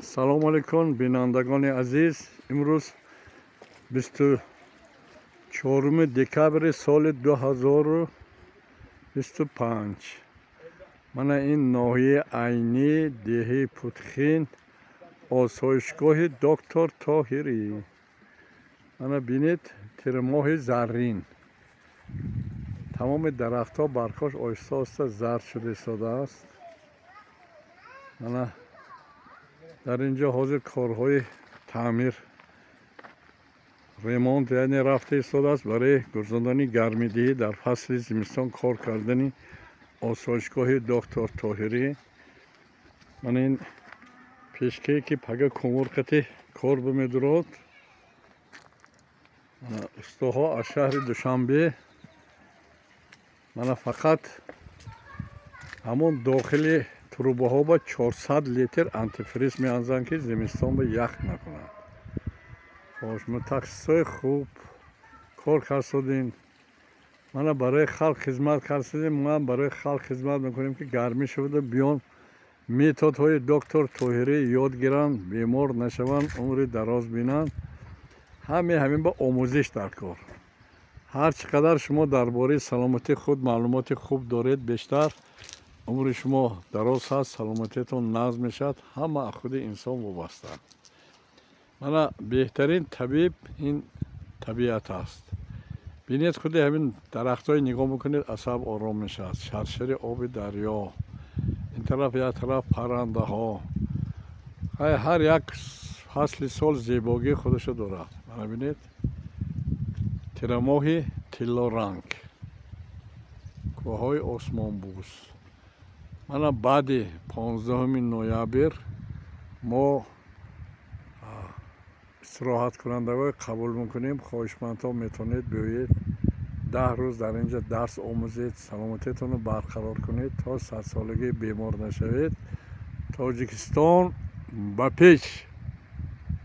Салому алейкум, бинандагони азиз. Имрӯз 24 декабри соли 2025. Мана ин ноҳияи Айнӣ, деҳаи Путхин, осоишгоҳи доктор Тоҳирӣ. Мана бинед, тирмоҳи заррин. Тамоми дарахтҳо баргҳош оҳиста оҳиста зард шуда истодааст. Мана дар ин ҷо ҳозир корҳои таъмир, ремонт, яъне рафта истодааст барои гузарондани гармидиҳӣ дар фасли зимистон кор кардани осоишгоҳи доктор Тоҳирӣ. Мана ин пешкае, ки пага кумурқати кор бимедурод. Устоҳо аз шаҳри Душанбе. Мана фақат ҳамон дохили трубаҳо ба 400 литр антифриз меанзанд, ки зимистон ба ях накунад. Хош, мутахассисои хуб кор кардсодем. Мана барои халқ хизмат кардсодем. Ма барои халқ хизмат мекунем, ки гармӣ шуда биён, методҳои доктор Тоҳирӣ ёд гиранд, бемор нашаванд, умри дароз бинанд. Ҳаме ҳамин ба омӯзиш дар кор. Ҳар чӣ қадар шумо дар бораи саломатии худ маълумоти хуб доред, бештар умри шумо дароз ҳаст, саломатиятон назм мешавад. Ҳама аз худи инсон вобаста. Мана беҳтарин табиб ин табиат аст. Бинед, худи ҳамин дарахтҳое нигоҳ мекунед, асаб ором мешавад. Шаршари оби дарё ин тараф, як тараф паррандаҳо. Ҳар як фасли сол зебогии худашо дорад. Мана бинед, тирамоҳи тиллоранг, кӯҳҳои осмонбӯс. Мана баъди 15 ноябр мо истироҳаткунандагои қабул мекунем. Хоҳишмандҳо метавонед биёед, 10 рӯз дар ин ҷо дарс омӯзед, саломатиятонро барқарор кунед, то садсолагӣ бемор нашавед. Тоҷикистон ба пеш!